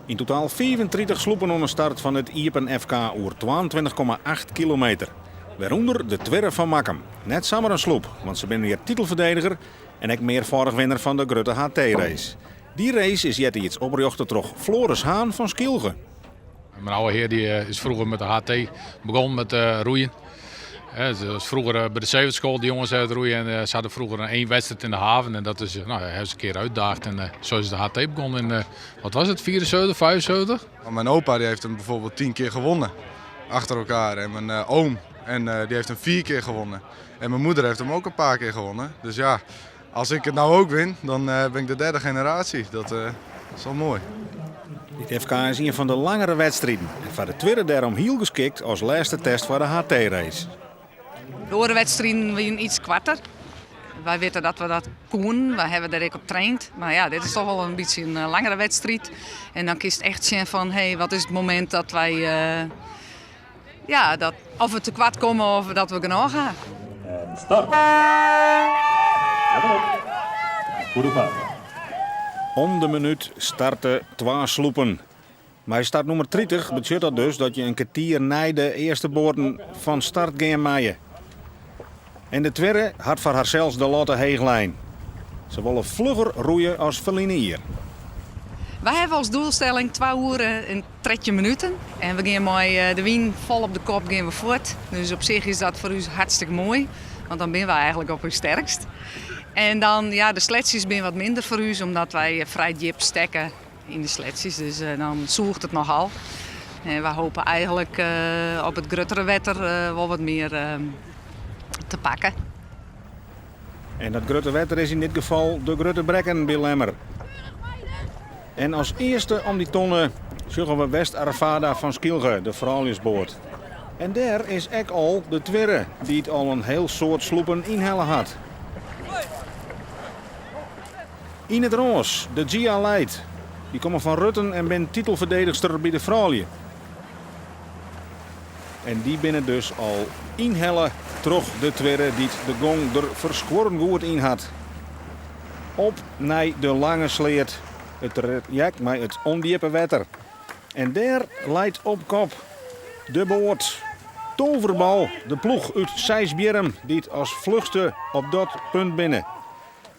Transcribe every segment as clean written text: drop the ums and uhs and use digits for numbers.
Yn totaal 35 sloepen oan de start fan it iepen FK oer 22,8 kilometer. Wêrûnder de Twirre fan Makkum. Net samar in sloep, want se binne hjir titelferdediger en ek mearfâldich winner fan de grutte HT-race. Dy race is eartiids oprjochte troch Floris Haan fan Skylge. Mijn oude heer die is vroeger met de HT begonnen met roeien. Dat was vroeger bij de Zeevaartschool, de jongens het roeien. En ze hadden vroeger een één wedstrijd in de haven. En dat is, nou, hebben ze een keer uitdaagd. En zo is de HT begonnen in, wat was het, 74, 75? Mijn opa die heeft hem bijvoorbeeld 10 keer gewonnen achter elkaar. En mijn oom en, die heeft hem 4 keer gewonnen. En mijn moeder heeft hem ook een paar keer gewonnen. Dus ja, als ik het nou ook win, dan ben ik de derde generatie. Dat is wel mooi. Dit FK is ien fan de langere wedstriden en foar de Twirre dêrom hiel geskikt as lêste test foar de HT-race. De oare wedstriden wienen iets koarter. Wy witte dat we dat koenen, wy hawwe dêr ek op traind. Mar ja, dit is toch wol in bytsje in langere wedstriid. En dan kinst echt sjen fan, hé, wat is it momint dat wy, ja, dat, of we tekoart komme of dat we genôch ha. En start! Let op. Goede vaart. Om de minút starte twa sloepen. Mei startnûmer 30 betsjut dat dus dat je in kertier nei de earste boaten fan start gean meie. En de Twirre hat foar harsels de latte heech lein. Se wolle flugger roeie as ferline jier. Wy hawwe as doelstelling 2 oeren en 13 minuten. En we gean mei de wyn fol op de kop gean we fuort. Dus op sich is dat foar ús hartstikke moai, want dan binne wy eigentlik op ús sterkst. En dan, ja, de sletsjes binne wat minder foar ús, omdat wy frij djip stekke yn de sletsjes. Dus dan sûcht it nochal. En wy hope eigentlik op it gruttere wetter wol wat mear te pakken. En dat grutte wetter is yn dit gefal de Grutte Brekken by Lemmer. En as earste om dy tonne sjogge we West Arvada fan Skylge, de frouljusboat. En dêr is ek al de Twirre, dy't al in heel soad sloepen ynhelle hat. Yn it rôs, de Gia Light. Dy komme fan Rutten en binne titelferdedichster by de froulju. En dy binne dus al ynhelle troch de Twirre dy't de gong der ferskuorrend goed yn hat. Op nei de Lange Sleat, it trajekt mei it ûndjippe wetter. En dêr leit op kop de boat Toverbal, de ploech út Seisbierrum dy't as fluchste op dat punt binne.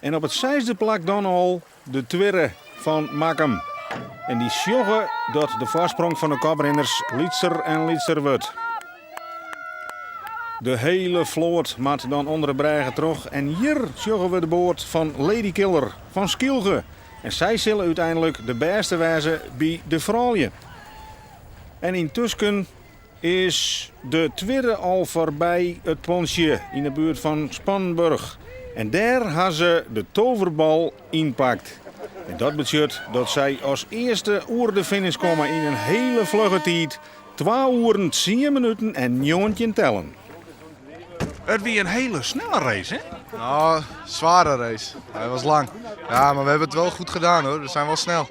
En op it seisde plak dan al de Twirre fan Makkum. En dy sjogge dat de foarsprong fan de koprinners lytser en lytser wurdt. De hele float moat dan ûnder de brêge troch en hjir sjogge we de boat fan Lady Killer fan Skylge. En sy sille úteinlik de bêste wêze by de froulju. En yntusken is de Twirre al foarby it pontsje yn de buert fan Spannenburg. En dêr ha se de toverbal ynpakt. En dat betsjut dat sy as earste oer de finish komme yn in hele flugge tiid, 2 oeren 10 minuten en 19 tellen. It wie in hele snelle race, hè? Nou, zware race. Hij was lang. Ja, maar we hebben het wel goed gedaan hoor. We zijn wel snel.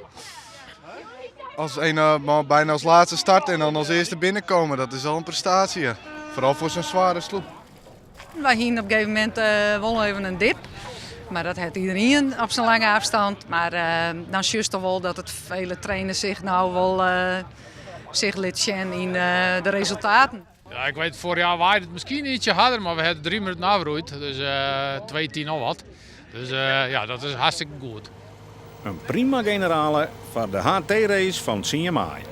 Als een, maar bijna als laatste start en dan als eerste binnenkomen, dat is al een prestatie. Ja. Vooral voor zo'n zware sloep. Wy hienen op een gegeven moment wol even in dip. Maar dat hat iedereen op zo'n lange afstand. Maar dan sjochst toch wol dat it fele trainen sich no wol sich lit sjen yn de resultaten. Ja, ik weet, vorig jaar waaide het misschien ietsje harder, maar we hebben 3 minuten afroeid. Dus 2:10 al wat. Dus ja, dat is hartstikke goed. In prima generale foar de HT-race fan 10 maaie.